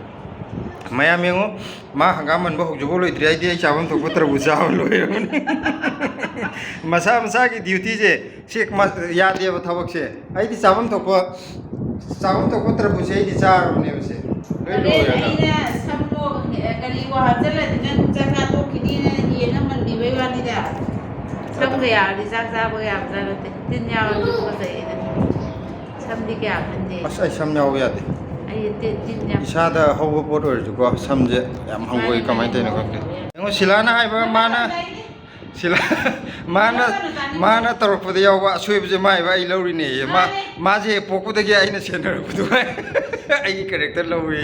ꯃꯌꯥꯝ ꯌꯦꯡꯉꯣ, ꯃꯥ ꯍꯪꯒꯥꯝ ꯃꯟꯕ ꯍꯧꯖꯤꯛꯐꯥꯎ ꯂꯣꯏꯗ꯭ꯔꯤ, ꯑꯩꯗꯤ ꯑꯩ ꯆꯥꯐꯝ ꯊꯣꯛꯄ ꯇꯔꯕꯨꯖ ꯆꯥꯕ ꯂꯣꯏꯔꯕꯅꯤ꯫ ꯃꯁꯥ ꯃꯁꯥꯒꯤ duty ꯁꯦ ꯁꯤ ꯃ-, ꯌꯥꯗꯦꯕ ꯊꯕꯛꯁꯦ꯫ ꯑꯩꯗꯤ ꯆꯥꯐꯝ ꯊꯣꯛꯄ, ꯆꯥꯐꯝ ꯊꯣꯛꯄ ꯇꯔꯕꯨꯖꯁꯦ ꯑꯩꯗꯤ ꯆꯥꯔꯕꯅꯦꯕ ꯁꯦ꯫ ꯂꯣꯏ ꯍꯣꯔꯦꯟ ꯂꯣꯏꯔꯒ꯫ ꯑꯩꯅ ꯁꯝꯗꯣ, ꯑꯦ, ꯀꯔꯤꯕꯨ ꯍꯥꯞꯆꯜꯂꯗꯤ ꯅꯪ ꯆꯥꯛ ꯆꯥ ꯇꯣꯛꯈꯤꯅꯤꯅ ꯌꯦꯟ ꯑꯃ ꯃꯟꯕꯤꯕꯩ ꯋꯥꯅꯤꯗ꯫ ꯁꯝꯒ ꯌꯥꯎꯔꯗꯤ ꯆꯥꯛ ꯆꯥꯕꯒ ꯌꯥꯕꯖꯥꯠ ꯅꯠꯇꯦ꯫ ꯇꯤꯟ ꯌꯥꯎꯔꯗꯤ ꯇꯨꯀꯠꯆꯩ ꯑꯩꯗꯤ꯫ ꯁꯝꯗꯤ ꯀꯌꯥ ꯈꯟꯗꯦ꯫ ꯑꯁ, ꯑꯩ ꯁꯝ ꯌꯥꯎꯕ ꯌꯥꯗꯦ꯫ ꯑꯩ ꯇꯤꯟ, ꯇꯤꯟ ꯌꯥꯝ ꯏꯁꯥꯗ ꯍꯧꯕ ꯄꯣꯠ ꯑꯣꯏꯔꯁꯨꯀꯣ, ꯁꯝꯁꯦ ꯌꯥꯝ ꯍꯪꯒꯣꯏ꯫ ꯃꯥꯅꯦ, ꯀꯃꯥꯏꯅ ꯇꯧꯔꯤꯅꯣ ꯃꯥꯅꯦ꯫ ꯈꯪꯗꯦ꯫ ꯌꯦꯡꯉꯣ, ꯁꯤꯂꯥꯅ ꯍꯥꯏꯕ, ꯃꯥꯅ ꯁꯤꯂꯥ-, ꯃꯥꯅ, ꯃꯥꯅ ꯇꯧꯔꯛꯄꯗ ꯌꯥꯎꯕ ꯑꯁꯣꯏꯕꯁꯦ ꯃꯥꯏꯕ ꯑꯩ ꯂꯧꯔꯤꯅꯦꯌꯦ꯫ ꯃꯥ, ꯃꯥꯅꯦ꯫ ꯃꯥꯁꯦ ꯍꯦꯛ ꯄꯣꯛꯄꯗꯒꯤ ꯑꯩꯅ ꯁꯦꯟꯅꯔꯛꯄꯗꯨ ꯑꯩꯒꯤ character ꯂꯧꯋꯦ꯫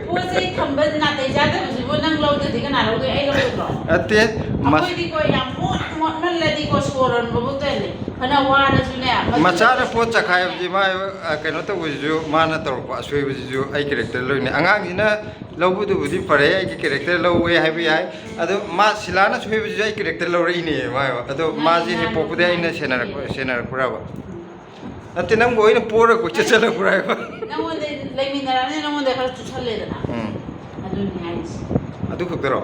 ꯄꯣꯠ ꯆꯩ ꯊꯝꯕ ꯅꯥꯇꯩ ꯆꯥꯗꯕꯁꯤꯕꯨ ꯅꯪ ꯂꯧꯗ꯭ꯔꯗꯤ ꯀꯅꯥ ꯂꯧꯗꯣꯏ? ꯑꯩ ꯂꯧꯗ꯭ꯔꯣ? ꯅꯠꯇꯦ, ꯃꯁ- ꯑꯩꯈꯣꯏꯗꯤꯀꯣ ꯌꯥꯝ ꯃꯣꯠ-, ꯃꯣꯠꯃꯜꯂꯗꯤꯀꯣ ꯁꯣꯔ ꯍꯣꯟꯕꯕꯨ ꯇꯜꯂꯦ꯫ ꯐꯅ ꯋꯥꯔꯁꯨꯅꯦ, ꯃꯆꯥꯅ ꯄꯣꯠ ꯆꯈꯥꯏꯕꯁꯤ ꯃꯥ, ꯑ, ꯀꯩꯅꯣ ꯇꯧꯕꯁꯤꯁꯨ, ꯃꯥꯅ ꯇꯧꯔꯛꯄ ꯑꯁꯣꯏꯕꯁꯤꯁꯨ ꯑꯩ character ꯂꯧꯔꯤꯅꯦ꯫ ꯑꯉꯥꯡꯁꯤꯅ ꯂꯧꯕꯗꯨꯕꯨꯗꯤ ꯐꯔꯦ, ꯑꯩꯒꯤ character ꯂꯧꯋꯦ ꯍꯥꯏꯕ ꯌꯥꯏ꯫ ꯑꯗꯣ ꯃꯥ ꯁꯤꯂꯥꯅ ꯁꯣꯏꯕꯁꯤꯁꯨ ꯑꯩ character ꯂꯧꯔꯛꯏꯅꯦ, ꯃꯥ꯫ ꯑꯗꯣ ꯃꯥꯅꯦ, ꯃꯥꯁꯦ ꯍꯦꯛ ꯃꯥꯅꯦ, ꯄꯣꯛꯄꯗꯒꯤ ꯑꯩꯅ ꯃꯥꯅꯦ꯫ ꯁꯦꯟꯅꯔꯛꯄ, ꯁꯦꯟꯅꯔꯛꯄ꯭ꯔꯕ? ꯅꯠꯇꯦ, ꯅꯪꯕꯨ ꯑꯩꯅ ꯄꯣꯔꯒ ꯀꯣꯏꯆꯠ ꯆꯠꯂꯛꯄ꯭ꯔꯥ ꯍꯥꯏꯕ? ꯅꯪꯉꯣꯟꯗ ꯂꯩꯃꯤꯟꯅꯔꯕꯅꯤꯅ ꯅꯪꯉꯣꯟꯗ ꯈꯔ ꯆꯨꯁꯜꯂꯦꯗꯅ꯫ ꯎꯝ꯫ ꯑꯗꯨꯅꯤ ꯍꯥꯏꯔꯤꯁꯦ꯫ ꯑꯗꯨ ꯈꯛꯇꯔꯣ?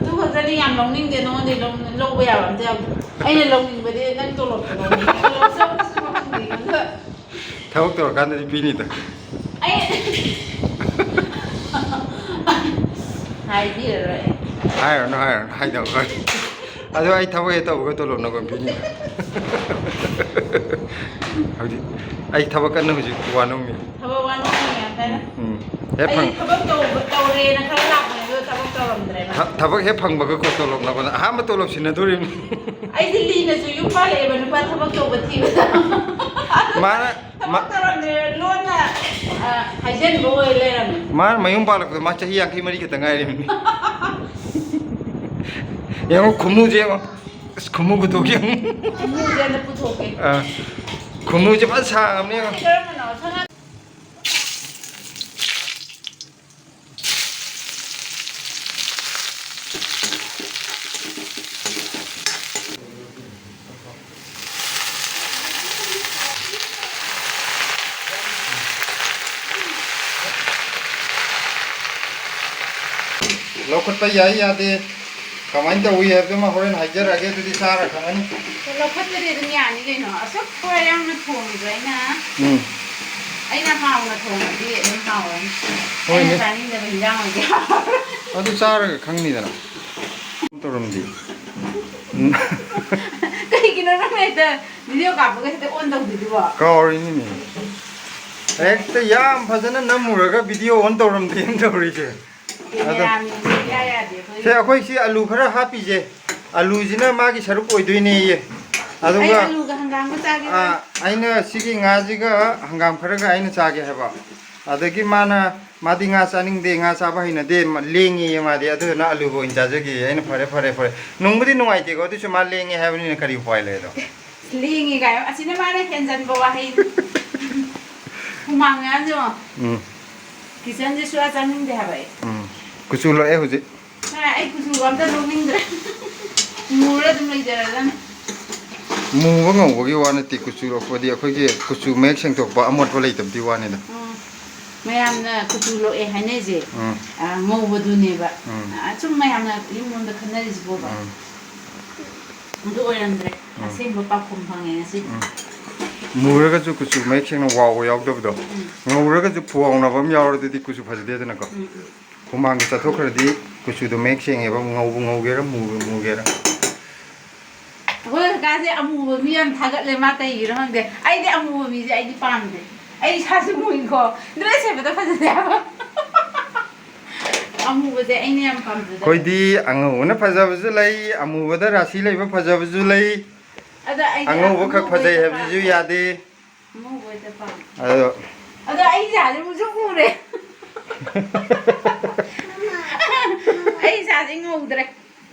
ꯑꯗꯨ ꯈꯛꯇꯅꯤ ꯌꯥꯝ ꯂꯧꯅꯤꯡꯗꯦ, ꯅꯉꯣꯟꯗꯩ ꯂꯧ-, ꯂꯧꯕ ꯌꯥꯕ ꯑꯝꯇ ꯌꯥꯎꯗꯦ꯫ ꯑꯩꯅ ꯂꯧꯅꯤꯡꯕꯗꯤ ꯅꯪ ꯇꯣꯂꯣꯞꯇꯣ ꯂꯧꯅꯤꯡꯉꯦ꯫ ꯇꯣꯂꯣꯞ ꯆꯪꯕꯁꯨ ꯐꯪꯗ꯭ꯔꯤꯉꯩꯗ꯫ ꯊꯕꯛ ꯇꯧꯔꯀꯥꯟꯗꯗꯤ ꯄꯤꯅꯤꯗ꯫ ꯑꯩ ꯍꯥꯏꯕꯤꯔꯔꯣꯏ꯫ ꯍꯥꯏꯔꯨꯅꯨ, ꯍꯥꯏꯔꯨꯅꯨ, ꯍꯥꯏꯗꯕ ꯐꯔꯦ꯫ ꯑꯗꯣ ꯑꯩ ꯊꯕꯛ ꯍꯦꯛ ꯇꯧꯕꯒ ꯇꯣꯂꯣꯞ ꯅꯪꯉꯣꯟꯗ ꯄꯤꯅꯤ꯫ ꯍꯧꯖꯤꯛ ꯑꯩ ꯊꯕꯛ ꯀꯟꯅ ꯍꯧꯖꯤꯛ ꯋꯥꯅꯣꯝꯃꯤ꯫ ꯊꯕꯛ ꯋꯥꯅꯣꯝꯃꯤ ꯌꯥꯝ ꯀꯟꯅ꯫ ꯎꯝ, ꯎꯝ꯫ ꯍꯦꯛ ꯑꯩꯗꯤ ꯐꯪ- ꯊꯕꯛ ꯇꯧꯕ-, ꯇꯧꯔꯦꯅ ꯈꯔ ꯂꯥꯛꯄꯅꯦ, ꯑꯗꯣ ꯊꯕꯛ ꯇꯧꯔꯝꯗ꯭ꯔꯦꯅ꯫ ꯊ-, ꯊꯕꯛ ꯍꯦꯛ ꯐꯪꯕꯒ ꯀꯣ ꯇꯣꯂꯣꯞ ꯅꯪꯉꯣꯟꯗ ꯑꯍꯥꯟꯕ ꯇꯣꯂꯣꯞ ꯁꯤꯟꯅꯗꯣꯔꯤꯕꯅꯤ꯫ ꯑꯩꯗꯤ ꯂꯤꯅꯁꯨ ꯌꯨꯝ ꯄꯥꯜꯂꯛꯑꯦꯕ ꯅꯨꯄꯥ ꯊꯕꯛ ꯇꯧꯕ ꯊꯤꯕꯗ꯫ ꯃꯥꯅ ꯊꯕꯛ ꯃꯥ- ꯇꯧꯔꯝꯗ꯭ꯔꯦ ꯂꯣꯟꯅ, ꯑ, ꯍꯥꯏꯖꯟꯕ ꯑꯣꯏ ꯂꯩꯔꯝꯃꯦ꯫ ꯃꯥꯅ ꯃꯌꯨꯝ ꯄꯥꯜꯂꯛꯄꯗ ꯃꯥ ꯆꯍꯤ ꯌꯥꯡꯈꯩ ꯃꯔꯤ ꯈꯛꯇ ꯉꯥꯏꯔꯤꯕꯅꯤ꯫ ꯌꯦꯡꯉꯣ ꯈꯨꯃꯨꯁꯦ ꯌꯦꯡꯉꯣ꯫ ꯑꯁ, ꯈꯨꯃꯨ ꯈꯨꯇꯣꯛ ꯌꯦꯡꯉꯣ꯫ ꯈꯨꯃꯨꯁꯦ ꯑꯝꯇ ꯄꯨꯊꯣꯛꯀꯦ꯫ ꯑꯥ, ꯈꯨꯃꯨꯁꯦ ꯐꯖꯅ ꯁꯥꯡꯉꯕꯅꯦ ꯌꯦꯡꯉꯣ꯫ ꯁꯤ ꯀꯔꯝꯕꯅꯣ? ꯁꯅꯥ- ꯂꯧꯈꯠꯄ ꯌꯥꯏ ꯌꯥꯗꯦ, ꯀꯃꯥꯏꯅ ꯇꯧꯏ ꯍꯥꯏꯕꯗꯨꯃ ꯍꯣꯔꯦꯟ ꯍꯥꯏꯖꯔꯛꯑꯒꯦ, ꯑꯗꯨꯗꯤ ꯆꯥꯔ ꯈꯪꯉꯅꯤ꯫ ꯂꯧꯈꯠꯄꯗꯤ ꯑꯗꯨꯝ ꯌꯥꯅꯤ ꯀꯩꯅꯣ, ꯑꯁꯨꯛ ꯊꯋꯥꯏ ꯌꯥꯎꯅ ꯊꯣꯡꯉꯤꯕ ꯑꯩꯅ꯫ ꯎꯝ꯫ ꯑꯩꯅ ꯍꯥꯎꯅ ꯊꯣꯡꯉꯗꯤ ꯑꯗꯨꯝ ꯍꯥꯎꯔꯅꯤ꯫ ꯍꯣꯏꯅꯦ꯫ ꯑꯩꯅ ꯆꯥꯅꯤꯡꯗꯕ ꯍꯤꯟꯖꯥꯡ ꯑꯣꯏꯗꯤ ꯍꯥꯎꯔꯣꯏ꯫ ꯑꯗꯨ ꯆꯥꯔꯒ ꯈꯪꯅꯤꯗꯅ꯫ ꯇꯧꯔꯝꯗꯦ꯫ ꯀꯩꯒꯤꯅꯣ ꯅꯪꯅ ꯍꯦꯛꯇ video ꯀꯥꯞꯄꯒ ꯍꯦꯛꯇ on ꯇꯧꯗꯣꯏꯗꯨꯕꯣ? ꯀꯥꯎꯔꯤꯅꯤꯅꯦ꯫ ꯍꯦꯛꯇ ꯌꯥꯝ ꯐꯖꯅ ꯅꯝꯃꯨꯔꯒ video on ꯇꯧꯔꯝꯗꯦꯅ ꯇꯧꯔꯤꯁꯦ꯫ ꯑꯗꯣ cameraman ꯁꯦ ꯏꯌꯥ ꯌꯥꯗꯦ ꯑꯩꯈꯣꯏ꯫ ꯁꯦ, ꯑꯩꯈꯣꯏ ꯁꯤ ꯑꯂꯨ ꯈꯔ ꯍꯥꯞꯄꯤꯁꯦ, ꯑꯂꯨꯁꯤꯅ ꯃꯥꯒꯤ ꯁꯔꯨꯛ ꯑꯣꯏꯗꯣꯏꯅꯦꯌꯦ꯫ ꯑꯗꯨꯒ ꯑꯩ ꯑꯂꯨꯒ ꯍꯪꯒꯥꯝꯒ ꯆꯥꯒꯦ꯫ ꯑꯥ, ꯑꯩꯅ ꯁꯤꯒꯤ ꯉꯥꯁꯤꯒ ꯍꯪꯒꯥꯝ ꯈꯔꯒ ꯑꯩꯅ ꯆꯥꯒꯦ ꯍꯥꯏꯕ꯫ ꯑꯗꯒꯤ ꯃꯥꯅ, ꯃꯥꯗꯤ ꯉꯥ ꯆꯥꯅꯤꯡꯗꯦ, ꯉꯥ ꯆꯥꯕ ꯍꯩꯅꯗꯦ, ꯃꯥ ꯂꯦꯡꯉꯦꯌꯦ ꯃꯥꯗꯤ, ꯑꯗꯨꯗꯨꯅ ꯑꯂꯨꯒ ꯑꯣꯏꯅ ꯆꯥꯖꯒꯦꯌꯦ꯫ ꯑꯩꯅ, "ꯐꯔꯦ, ꯐꯔꯦ, ꯐꯔꯦ." ꯅꯨꯡꯕꯨꯗꯤ ꯅꯨꯡꯉꯥꯏꯇꯦꯀꯣ, ꯑꯗꯨꯁꯨ ꯃꯥ ꯂꯦꯡꯉꯦ ꯍꯥꯏꯕꯅꯤꯅ ꯀꯔꯤ ꯎꯄꯥꯏ ꯂꯩ ꯑꯗꯣ? ꯂꯦꯡꯉꯦ ꯀꯥꯏꯅ, ꯑꯁꯤꯅ ꯃꯥꯅ ꯍꯦꯟꯖꯟꯕ ꯋꯥꯍꯩꯅꯤ꯫ ꯍꯨꯃꯥꯡ ꯃꯌꯥꯝꯁꯦ ꯌꯦꯡꯉꯣ꯫ ꯎꯝ꯫ Kitchen ꯁꯦ ꯁꯨꯡꯆꯪ ꯆꯪꯅꯤꯡꯗꯦ ꯍꯥꯏꯕ ꯑꯩ꯫ ꯎꯝ꯫ ꯀꯨꯆꯨ ꯂꯣꯛꯑꯦ ꯍꯧꯖꯤꯛ꯫ ꯍꯦ, ꯑꯩ ꯀꯨꯆꯨꯒ ꯑꯝꯇ ꯂꯣꯛꯅꯤꯡꯗ꯭ꯔꯦ꯫ ꯃꯨꯔ ꯑꯗꯨꯝ ꯂꯩꯖꯔꯗꯝꯅꯤ꯫ ꯃꯨꯕ ꯉꯧꯕꯒꯤ ꯋꯥ ꯅꯠꯇꯦ, ꯀꯨꯆꯨ ꯂꯣꯛꯄꯗꯤ ꯑꯩꯈꯣꯏꯒꯤ ꯀꯨꯆꯨ ꯃꯌꯦꯛ ꯁꯦꯡꯗꯣꯛꯄ, ꯑꯃꯣꯠꯄ ꯂꯩꯇꯕꯗꯤ ꯋꯥꯅꯤꯗ꯫ ꯎꯝ꯫ ꯃꯌꯥꯝꯅ ꯀꯨꯆꯨ ꯂꯣꯛꯑꯦ ꯍꯥꯏꯅꯩꯁꯦ, ꯎꯝ꯫ ꯑ, ꯉꯧꯕꯗꯨꯅꯦꯕ꯫ ꯎꯝ꯫ ꯑ, ꯁꯨꯝ ꯃꯌꯥꯝꯅ ꯌꯨꯝ ꯂꯣꯝꯗ ꯈꯟꯅꯔꯤꯁꯤꯕꯣꯕ꯫ ꯎꯝ꯫ ꯑꯗꯨ ꯑꯣꯏꯔꯝꯗ꯭ꯔꯦ꯫ ꯎꯝ꯫ ꯑꯁꯦꯡꯕ ꯄꯥꯎꯈꯨꯝ ꯐꯪꯉꯦ ꯉꯁꯤꯗꯤ꯫ ꯎꯝ꯫ ꯃꯨꯔꯒꯁꯨ ꯀꯨꯆꯨ ꯃꯌꯦꯛ ꯁꯦꯡꯅ ꯋꯥꯎꯕ ꯌꯥꯎꯗꯕꯗꯣ꯫ ꯎꯝ꯫ ꯉꯧꯔꯒꯁꯨ ꯐꯨꯋꯥꯎꯅꯕ ꯑꯃ ꯌꯥꯎꯔꯗꯤ ꯀꯨꯆꯨ ꯐꯖꯗꯦꯗꯅꯀꯣ꯫ ꯎꯝ, ꯎꯝ꯫ ꯍꯨꯃꯥꯡꯒꯤ ꯆꯠꯊꯣꯛꯈ꯭ꯔꯗꯤ ꯀꯨꯆꯨꯗꯣ ꯃꯌꯦꯛ ꯁꯦꯡꯉꯦꯕ, ꯉꯧꯕ ꯉꯧꯒꯦꯔꯥ, ꯃꯨꯕ ꯃꯨꯒꯦꯔꯥ꯫ ꯑꯩꯈꯣꯏ ꯀꯀꯥꯁꯦ ꯑꯃꯨꯕ ꯃꯤ ꯌꯥꯝ ꯊꯥꯒꯠꯂꯦ, ꯃꯥ ꯀꯩꯒꯤꯅꯣ ꯈꯪꯗꯦ꯫ ꯑꯩꯗꯤ ꯑꯃꯨꯕ ꯃꯤꯁꯦ ꯑꯩꯗꯤ ꯄꯥꯝꯗꯦ꯫ ꯑꯩ ꯏꯁꯥꯁꯨ ꯃꯨꯏꯀꯣ, ꯗ꯭ꯔꯦꯁ ꯁꯦꯠꯄꯗ ꯐꯖꯗꯦ ꯍꯥꯏꯕ꯫ ꯑꯃꯨꯕꯁꯦ ꯑꯩꯅ ꯌꯥꯝ ꯄꯥꯝꯖꯗꯕ꯫ ꯑꯩꯈꯣꯏꯗꯤ ꯑꯉꯧꯕꯅ ꯐꯖꯕꯁꯨ ꯂꯩ, ꯑꯃꯨꯕꯗ ꯔꯥꯁꯤ ꯂꯩꯕ ꯐꯖꯕꯁꯨ ꯂꯩ꯫ ꯑꯗ ꯑꯩꯗꯤ ꯑꯉꯧꯕ ꯈꯛ ꯑꯉꯧꯕ ꯐꯖꯩ ꯑꯣꯏꯅ ꯍꯥꯏꯕꯁꯤꯁꯨ ꯄꯥꯝꯃꯦ꯫ ꯌꯥꯗꯦ꯫ ꯑꯉꯧꯕ ꯑꯣꯏꯅ ꯄꯥꯝꯃꯦ꯫ ꯑꯗꯣ ꯑꯗꯣ ꯑꯩ ꯏꯁꯥꯁꯦ ꯃꯨꯁꯨꯛ ꯃꯨꯔꯦ꯫ ꯑꯩ ꯏꯁꯥꯁꯦ ꯉꯧꯗ꯭ꯔꯦ꯫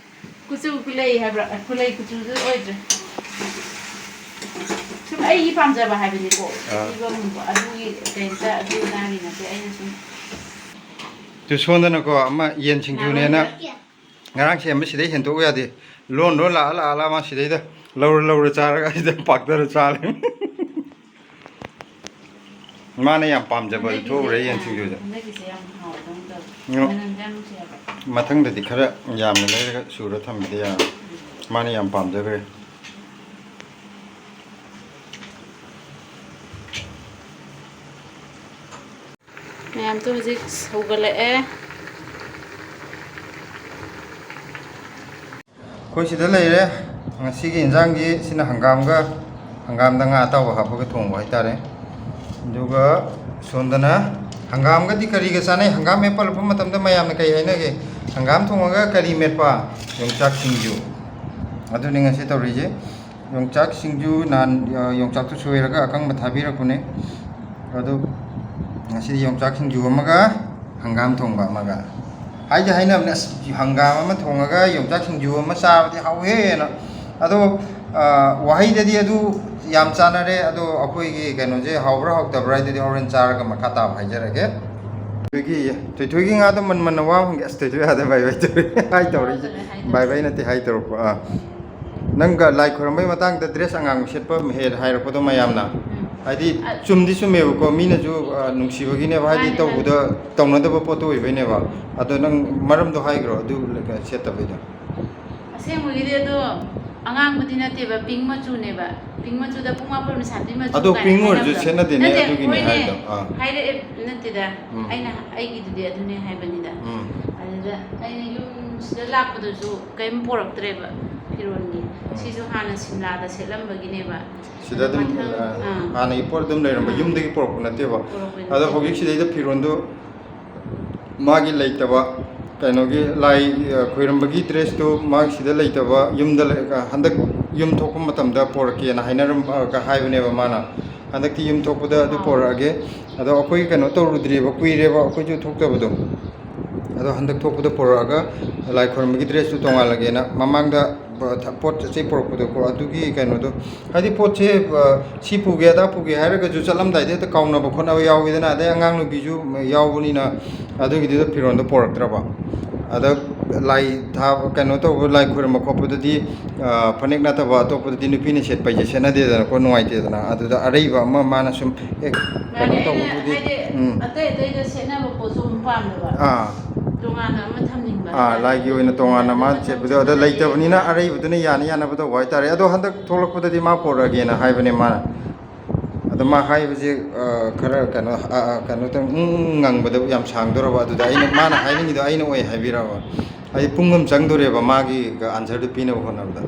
ꯀꯨꯆꯨ ꯀꯨꯂꯩ ꯍꯥꯏꯕ꯭ꯔꯥ? ꯀꯨꯂꯩ ꯀꯨꯆꯨꯗꯨ ꯑꯣꯏꯗ꯭ꯔꯦ꯫ ꯁꯨꯝ ꯑꯩꯒꯤ ꯄꯥꯝꯖꯕ ꯍꯥꯏꯕꯅꯤꯀꯣ꯫ ꯑꯥ꯫ ꯊꯤꯕ ꯃꯨꯕ ꯑꯗꯨꯒꯤ ꯀꯩꯝꯇ ꯑꯗꯨ ꯑꯗꯥꯒꯤ ꯅꯠꯇꯦ꯫ ꯑꯩꯅ ꯁꯨꯝ ꯇꯨ ꯁꯣꯝꯗꯅꯀꯣ ꯑꯃ ꯌꯦꯟ ꯁꯤꯡꯖꯨꯅꯦꯅ ꯉꯔꯥꯡ ꯁꯦꯝꯕ ꯁꯤꯗꯩ ꯍꯦꯟꯗꯣꯛꯎ ꯌꯥꯗꯦ꯫ ꯂꯣꯟ ꯂꯣꯟ ꯂꯥꯛꯑ ꯂꯥꯛꯑ ꯂꯥꯛꯑ ꯃꯥ ꯁꯤꯗꯩꯗ ꯂꯧꯔ ꯂꯧꯔ ꯆꯥꯔꯒ ꯑꯩꯗ ꯄꯥꯛꯊꯔ ꯆꯥꯔꯦ꯫ ꯃꯥꯅ ꯌꯥꯝ ꯄꯥꯝꯖꯕ ꯍꯟꯗꯛꯀꯤꯁꯦ, ꯊꯣꯛꯎꯔꯦ ꯌꯦꯟ ꯑꯥ, ꯁꯤꯡꯖꯨꯁꯦ꯫ ꯍꯟꯗꯛꯀꯤꯁꯦ ꯌꯥꯝ ꯍꯥꯎꯗꯧ ꯇꯧꯋꯦ꯫ ꯉ-, ꯃꯅꯝꯁꯦ ꯌꯥꯝ ꯅꯨꯡꯁꯤ ꯍꯥꯏꯕ꯫ ꯃꯊꯪꯗꯗꯤ ꯈꯔ ꯌꯥꯝꯅ ꯂꯩꯔꯒ ꯁꯨꯔ ꯊꯝꯕꯗꯤ ꯌꯥꯔꯣꯏ꯫ ꯃꯥꯅ ꯌꯥꯝ ꯄꯥꯝꯖꯈ꯭ꯔꯦ꯫ ꯃꯌꯥꯝꯁꯨ ꯍꯧꯖꯤꯛ ꯁꯧꯒꯠꯂꯛꯑꯦ꯫ ꯑꯩꯈꯣꯏ ꯁꯤꯗ ꯂꯩꯔꯦ꯫ ꯉꯁꯤꯒꯤ ꯏꯟꯖꯥꯡꯒꯤ ꯁꯤꯅ ꯍꯪꯒꯥꯝꯒ, ꯍꯪꯒꯥꯝꯗ ꯉꯥ ꯑꯇꯥꯎꯕ ꯍꯥꯞꯄꯒ ꯊꯣꯡꯕ ꯍꯥꯏꯇꯥꯔꯦ꯫ ꯑꯗꯨꯒ ꯁꯣꯝꯗꯅ ꯍꯪꯒꯥꯝꯒꯗꯤ ꯀꯔꯤꯒ ꯆꯥꯅꯩ? ꯍꯪꯒꯥꯝ ꯃꯦꯠ ꯄꯜꯂꯛꯄ ꯃꯇꯝꯗ ꯃꯌꯥꯝꯅ ꯀꯔꯤ ꯍꯥꯏꯅꯒꯦ? ꯍꯪꯒꯥꯝ ꯊꯣꯡꯉꯒ ꯀꯔꯤ ꯃꯦꯠꯄ? ꯌꯣꯡꯆꯥꯛ ꯁꯤꯡꯖꯨ꯫ ꯑꯗꯨꯅꯤ ꯉꯁꯤ ꯇꯧꯔꯤꯁꯦ꯫ ꯌꯣꯡꯆꯥꯛ ꯁꯤꯡꯖꯨ ꯅꯍꯥꯟ, ꯑ, ꯌꯣꯡꯆꯥꯛꯇꯨ ꯁꯣꯏꯔꯒ ꯑꯀꯪꯕ ꯊꯥꯕꯤꯔꯛꯄꯅꯦ꯫ ꯑꯗꯨ ꯉꯁꯤꯗꯤ ꯌꯣꯡꯆꯥꯛ ꯁꯤꯡꯖꯨ ꯑꯃꯒ ꯍꯪꯒꯥꯝ ꯊꯣꯡꯕ ꯑꯃꯒ꯫ ꯍꯥꯏꯗꯤ ꯍꯥꯏꯅꯕꯅꯦ, "ꯑꯁ, ꯍꯪꯒꯥꯝ ꯑꯃ ꯊꯣꯡꯉꯒ ꯌꯣꯡꯆꯥꯛ ꯁꯤꯡꯖꯨ ꯑꯃ ꯆꯥꯕꯗꯤ ꯍꯥꯎꯋꯦꯅ"꯫ ꯑꯗꯣ, ꯑ, ꯋꯥꯍꯩꯗꯗꯤ ꯑꯗꯨ ꯌꯥꯝ ꯆꯥꯅꯔꯦ, ꯑꯗꯣ ꯑꯩꯈꯣꯏꯒꯤ ꯀꯩꯅꯣꯁꯦ ꯍꯥꯎꯕ꯭ꯔꯥ ꯍꯥꯎꯇꯕ꯭ꯔꯥ ꯍꯥꯏꯗꯨꯗꯤ ꯍꯣꯔꯦꯟ ꯆꯥꯔꯒ ꯃꯈꯥ ꯇꯥꯕ ꯍꯥꯏꯖꯔꯒꯦ꯫ ꯊꯣꯏꯊꯣꯏꯒꯤ, ꯊꯣꯏꯊꯣꯏꯒꯤ ꯉꯥꯗꯣ ꯃꯟ ꯃꯟꯅ ꯋꯥ ꯍꯪꯒꯦ꯫ ꯑꯁ, ꯊꯣꯏꯊꯣꯏ ꯑꯥꯗ ꯕꯥꯏ ꯕꯥꯏ ꯇꯧꯔꯦ꯫ ꯍꯥꯏ ꯇꯧꯔꯛꯏꯁꯦ꯫ ꯍꯥꯏꯗꯣꯔꯦ, ꯍꯥꯏꯗꯣꯔꯦ꯫ ꯕꯥꯏ ꯕꯥꯏ ꯅꯠꯇꯦ, ꯍꯥꯏ ꯇꯧꯔꯛꯄ꯫ ꯑꯥ꯫ ꯅꯪꯒ ꯂꯥꯏ ꯈꯣꯏꯔꯝꯕꯩ ꯃꯇꯥꯡꯗ ꯗ꯭ꯔꯦꯁ ꯑꯉꯥꯡꯕ ꯁꯦꯠꯄ ꯍꯦꯛ ꯍꯥꯏꯔꯛꯄꯗꯣ ꯃꯌꯥꯝꯅ꯫ ꯎꯝ꯫ ꯍꯥꯏꯗꯤ, ꯑ- ꯆꯨꯝꯗꯤ ꯆꯨꯝꯃꯦꯕꯀꯣ, ꯃꯤꯅꯁꯨ, ꯑ, ꯅꯨꯡꯁꯤꯕꯒꯤꯅꯦꯕ, ꯍꯥꯏꯗꯤ, ꯃꯥꯅꯦ, ꯃꯥꯅꯦ꯫ ꯇꯧꯕꯗ, ꯇꯧꯅꯗꯕ ꯄꯣꯠꯇꯣ ꯑꯣꯏꯕꯩꯅꯦꯕ꯫ ꯑꯗꯣ ꯅꯪ ꯃꯔꯝꯗꯣ ꯍꯥꯏꯈ꯭ꯔꯣ, ꯑꯗꯨ ꯁꯦꯠꯇꯕꯩꯗꯣ꯫ ꯑꯁꯦꯡꯕꯒꯤꯗꯤ ꯑꯗꯣ ꯑꯉꯥꯡꯕꯗꯤ ꯅꯠꯇꯦꯕ, ꯄꯤꯡ ꯃꯆꯨꯅꯦꯕ꯫ ꯄꯤꯡ ꯃꯆꯨꯗ ꯄꯨꯡ ꯃꯥꯄꯣꯟ ꯁꯥꯟꯇꯤ ꯃꯆꯨ ꯑꯗꯣ ꯀꯥꯏꯅ ꯄꯤꯡ ꯑꯣꯏꯔꯁꯨ ꯍꯥꯏꯅꯕꯗꯣ꯫ ꯁꯦꯠꯅꯗꯦꯅꯦ, ꯅꯠꯇꯦ, ꯑꯗꯨꯒꯤꯅꯦ ꯍꯣꯏꯅꯦ꯫ ꯍꯥꯏꯗꯣ꯫ ꯑꯥ꯫ ꯍꯥꯏꯔꯛꯑꯦ, ꯅꯠꯇꯦꯗ꯫ ꯎꯝ꯫ ꯑꯩꯅ, ꯑꯩꯒꯤꯗꯨꯗꯤ ꯑꯗꯨꯅꯦ ꯍꯥꯏꯕꯅꯤꯗ꯫ ꯎꯝ꯫ ꯑꯗꯨꯗ ꯑꯩꯅ ꯌꯨꯝꯁꯤꯗ ꯂꯥꯛꯄꯗꯁꯨ ꯀꯔꯤꯝ ꯄꯣꯔꯛꯇ꯭ꯔꯦꯕ ꯐꯤꯔꯣꯜꯒꯤ꯫ ꯎꯝ꯫ ꯁꯤꯁꯨ ꯍꯥꯟꯅ ꯁꯤꯝꯂꯥꯗ ꯁꯦꯠꯂꯝꯕꯒꯤꯅꯦꯕ꯫ ꯁꯤꯗ ꯑꯗꯨꯝ, ꯃꯊꯪ, ꯑ, ꯑꯥ꯫ ꯍꯥꯟꯅꯒꯤ ꯄꯣꯠ ꯑꯗꯨꯝ ꯂꯩꯔꯝꯕ, ꯑꯥ꯫ ꯌꯨꯝꯗꯒꯤ ꯄꯣꯔꯛꯄ ꯅꯠꯇꯦꯕ꯫ ꯄꯣꯔꯛꯄ ꯑꯗꯣ ꯅꯠꯇꯦꯕ꯫ ꯍꯧꯖꯤꯛ ꯁꯤꯗꯩꯗ ꯐꯤꯔꯣꯜꯗꯣ ꯃꯥꯒꯤ ꯂꯩꯇꯕ, ꯀꯩꯅꯣꯒꯤ ꯂꯥꯏ, ꯑ, ꯈꯣꯏꯔꯝꯕꯒꯤ dress ꯇꯨ ꯃꯥꯒꯤ ꯁꯤꯗ ꯂꯩꯇꯕ, ꯌꯨꯝꯗ ꯂꯩ-, ꯑ, ꯍꯟꯗꯛ ꯌꯨꯝ ꯊꯣꯛꯄ ꯃꯇꯝꯗ ꯄꯣꯔꯛꯀꯦꯅ ꯍꯥꯏꯅꯔꯝ-, ꯑ, ꯍꯥꯏꯕꯅꯦꯕ ꯃꯥꯅ꯫ ꯍꯟꯗꯛꯇꯤ ꯌꯨꯝ ꯊꯣꯛꯄꯗ ꯑꯗꯨ ꯑꯥ꯫ ꯄꯣꯔꯛꯑꯒꯦ꯫ ꯑꯗꯣ ꯑꯩꯈꯣꯏ ꯀꯩꯅꯣ ꯇꯧꯔꯨꯗ꯭ꯔꯤꯕ, ꯀꯨꯏꯔꯦꯕ ꯑꯩꯈꯣꯏꯁꯨ ꯊꯣꯛꯇꯕꯗꯣ꯫ ꯑꯗꯣ ꯍꯟꯗꯛ ꯊꯣꯛꯄꯗ ꯄꯣꯔꯛꯑꯒ ꯂꯥꯏ ꯈꯣꯏꯔꯝꯕꯒꯤ dress ꯇꯨ ꯇꯣꯉꯥꯜꯂꯒꯦꯅ ꯃꯃꯥꯡꯗ ꯄ-, ꯊ-, ꯄꯣꯠ ꯆꯩ ꯄꯨꯔꯛꯄꯗꯣꯀꯣ, ꯑꯗꯨꯒꯤ ꯀꯩꯅꯣꯗꯣ, ꯍꯥꯏꯗꯤ ꯄꯣꯠꯁꯦ, ꯑ, ꯁꯤ ꯄꯨꯒꯦ ꯑꯗꯥ ꯄꯨꯒꯦ ꯍꯥꯏꯔꯒꯁꯨ ꯆꯠꯂꯝꯗꯥꯏꯗ ꯍꯦꯛꯇ ꯀꯥꯎꯅꯕ ꯈꯣꯠꯅꯕ ꯌꯥꯎꯋꯤꯗꯅ, ꯑꯗꯩ ꯑꯉꯥꯡ ꯅꯨꯄꯤꯁꯨ ꯌꯥꯎꯕꯅꯤꯅ ꯑꯗꯨꯒꯤꯗꯨꯗ ꯐꯤꯔꯣꯜꯗꯣ ꯄꯨꯔꯛꯇ꯭ꯔꯕ꯫ ꯑꯗ ꯂꯥꯏ ꯊꯥꯕ, ꯀꯩꯅꯣ ꯇꯧꯕ, ꯂꯥꯏ ꯈꯣꯏꯔꯝꯕ ꯈꯣꯠꯄꯗꯗꯤ, ꯑ, ꯐꯅꯦꯛ ꯅꯠꯇꯕ ꯑꯇꯣꯞꯄꯗꯗꯤ ꯅꯨꯄꯤꯅ ꯁꯦꯠꯄ ꯍꯥꯏꯁꯦ ꯁꯦꯠꯅꯗꯦꯗꯅꯀꯣ, ꯅꯨꯡꯉꯥꯏꯇꯦꯗꯅ꯫ ꯑꯗꯨꯗ ꯑꯔꯩꯕ ꯑꯃ ꯃꯥꯅ ꯁꯨꯝ, ꯑꯦ, ꯀꯩꯅꯣ ꯃꯥꯅꯦ, ꯑꯩꯅ ꯇꯧꯕꯕꯨꯗꯤ, ꯍꯥꯏꯗꯤ ꯎꯝ꯫ ꯑꯇꯩ ꯑꯇꯩꯗ ꯁꯦꯠꯅꯕ ꯄꯣꯠꯁꯨ ꯑꯗꯨꯝ ꯄꯥꯝꯃꯦꯕ꯫ ꯑꯥ꯫ ꯇꯣꯉꯥꯟꯅ ꯑꯃ ꯊꯝꯅꯤꯡꯕ ꯑꯥ, ꯍꯥꯏꯇꯥꯔꯦ꯫ ꯂꯥꯏꯒꯤ ꯑꯣꯏꯅ ꯇꯣꯉꯥꯟꯅ ꯃꯥ ꯃꯇꯝ ꯆꯠꯄꯗꯣ, ꯑꯗꯣ ꯆꯨꯞꯄꯗ ꯂꯩꯇꯕꯅꯤꯅ ꯂꯩꯔꯤꯕ ꯑꯔꯩꯕꯗꯨꯅ ꯌꯥꯅ ꯌꯥꯅꯕ ꯇꯧꯕ ꯍꯥꯏꯇꯥꯔꯦ꯫ ꯑꯗꯣ ꯍꯟꯗꯛ ꯊꯣꯛꯂꯛꯄꯗꯗꯤ ꯃꯥ ꯄꯣꯔꯛꯑꯒꯦꯅ ꯍꯥꯏꯕꯅꯦ ꯃꯥꯅ꯫ ꯑꯗꯣ ꯃꯥ ꯍꯥꯏꯕꯁꯦ, ꯑ, ꯈꯔ ꯀꯩꯅꯣ, ꯑ, ꯑ, ꯀꯩꯅꯣ ꯇꯧ-, ꯎꯝ, ꯎꯝ ꯉꯪꯕꯗ ꯌꯥꯝ ꯁꯥꯡꯗꯣꯔꯕ, ꯑꯗꯨꯗ ꯑꯩꯅ, ꯃꯥꯅ ꯍꯥꯏꯅꯤꯡꯉꯤꯗꯣ ꯑꯩꯅ ꯑꯣꯏ ꯍꯥꯏꯕꯤꯔꯕ꯫ ꯍꯥꯏꯗꯤ ꯄꯨꯡ ꯑꯃ ꯆꯪꯗꯣꯔꯦꯕ ꯃꯥꯒꯤ answer ꯗꯨ ꯄꯤꯅꯕ ꯍꯣꯠꯅꯕꯗ꯫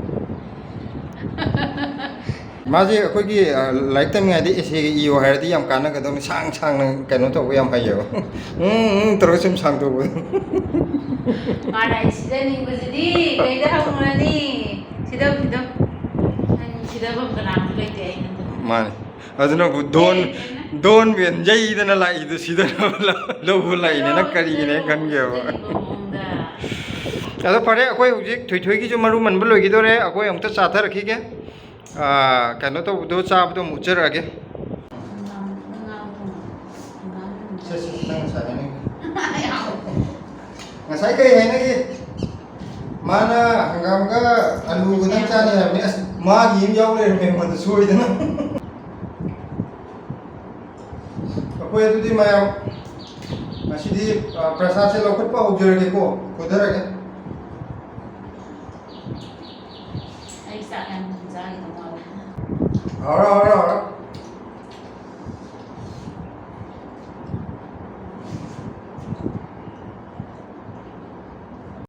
ꯃꯥꯁꯦ ꯑꯩꯈꯣꯏꯒꯤ, ꯑ, ꯂꯥꯏꯔꯤꯛ ꯇꯝꯃꯤꯉꯩꯗ essay ꯒ ꯏꯌꯣ ꯍꯥꯏꯔꯗꯤ ꯌꯥꯝ ꯀꯥꯟꯅꯒꯗꯧꯅꯤ, ꯁꯥꯡ ꯁꯥꯡꯅ ꯀꯩꯅꯣ ꯇꯧꯕ ꯌꯥꯝ ꯍꯩꯌꯦꯕ꯫ ꯎꯝ, ꯎꯝ ꯇꯧꯔꯒ ꯁꯨꯝ ꯁꯥꯡꯗꯣꯛꯄꯗꯣ꯫ ꯃꯥꯅ ꯑꯩ ꯁꯤꯗꯅꯤꯡꯕꯁꯤꯗꯤ ꯀꯩꯗ ꯍꯪꯉꯨꯔꯅꯤ? ꯁꯤꯗꯧ, ꯁꯤꯗꯧ꯫ ꯅꯪ ꯁꯤꯗꯐꯝ ꯀꯅꯥꯝꯇ ꯂꯩꯇꯦ ꯑꯩ ꯅꯠꯇꯅ꯫ ꯃꯥꯅꯦ꯫ ꯑꯗꯨꯅꯕꯨ ꯗꯣꯟ, ꯑꯦ, ꯀꯩꯅꯣ? ꯗꯣꯟ ꯕꯦꯟ ꯌꯩꯗꯅ ꯂꯥꯛꯏꯗꯣ ꯁꯤꯗꯅꯕ ꯂꯧꯕ ꯂꯥꯛꯏꯅꯦ, ꯅꯪ ꯀꯔꯤꯒꯤꯅꯦ ꯈꯟꯒꯦꯕ? ꯁꯤꯗꯅꯤꯡꯕ ꯃꯑꯣꯡꯗ꯫ ꯑꯗꯣ ꯐꯔꯦ, ꯑꯩꯈꯣꯏ ꯍꯧꯖꯤꯛ ꯊꯣꯏꯊꯣꯏꯒꯤꯁꯨ ꯃꯔꯨ ꯃꯟꯕ ꯂꯣꯏꯈꯤꯗꯣꯔꯦ, ꯑꯩꯈꯣꯏ ꯑꯃꯨꯛꯇ ꯆꯥꯊꯔꯛꯈꯤꯒꯦ꯫ ꯑꯥ, ꯀꯩꯅꯣ ꯇꯧꯕꯗꯣ, ꯆꯥꯕꯗꯣ ꯑꯃꯨꯛ ꯎꯠꯆꯔꯛꯑꯒꯦ꯫ ꯁꯦ, ꯁꯦ, ꯅꯪ ꯉꯁꯥꯏ ꯍꯥꯏꯅꯤꯡ-, ꯉꯁꯥꯏ ꯀꯩ ꯍꯥꯏꯅꯒꯦ? ꯃꯥꯅ ꯍꯪꯒꯥꯝꯒ ꯑꯂꯨꯒꯗꯪ ꯆꯥꯅꯤ ꯍꯥꯏꯕꯅꯤ꯫ ꯑꯁ, ꯃꯥꯒꯤ ꯑꯃ ꯌꯥꯎ ꯂꯩꯔꯝꯃꯦ ꯑꯩꯉꯣꯟꯗ ꯁꯣꯏꯗꯅ꯫ ꯑꯩꯈꯣꯏ ꯑꯗꯨꯗꯤ ꯃꯌꯥꯝ ꯉꯁꯤꯗꯤ, ꯑ, ꯄ꯭ꯔꯁꯥꯗꯁꯦ ꯂꯧꯈꯠꯄ ꯍꯧꯖꯔꯒꯦꯀꯣ꯫ ꯐꯨꯊꯔꯒꯦ꯫ ꯑꯩ ꯆꯥꯛ ꯌꯥꯝ ꯊꯨꯝ ꯆꯥꯈꯤꯗꯧ ꯃꯥꯜꯂꯦ꯫ ꯍꯧꯔꯣ, ꯍꯧꯔꯣ, ꯍꯧꯔꯣ꯫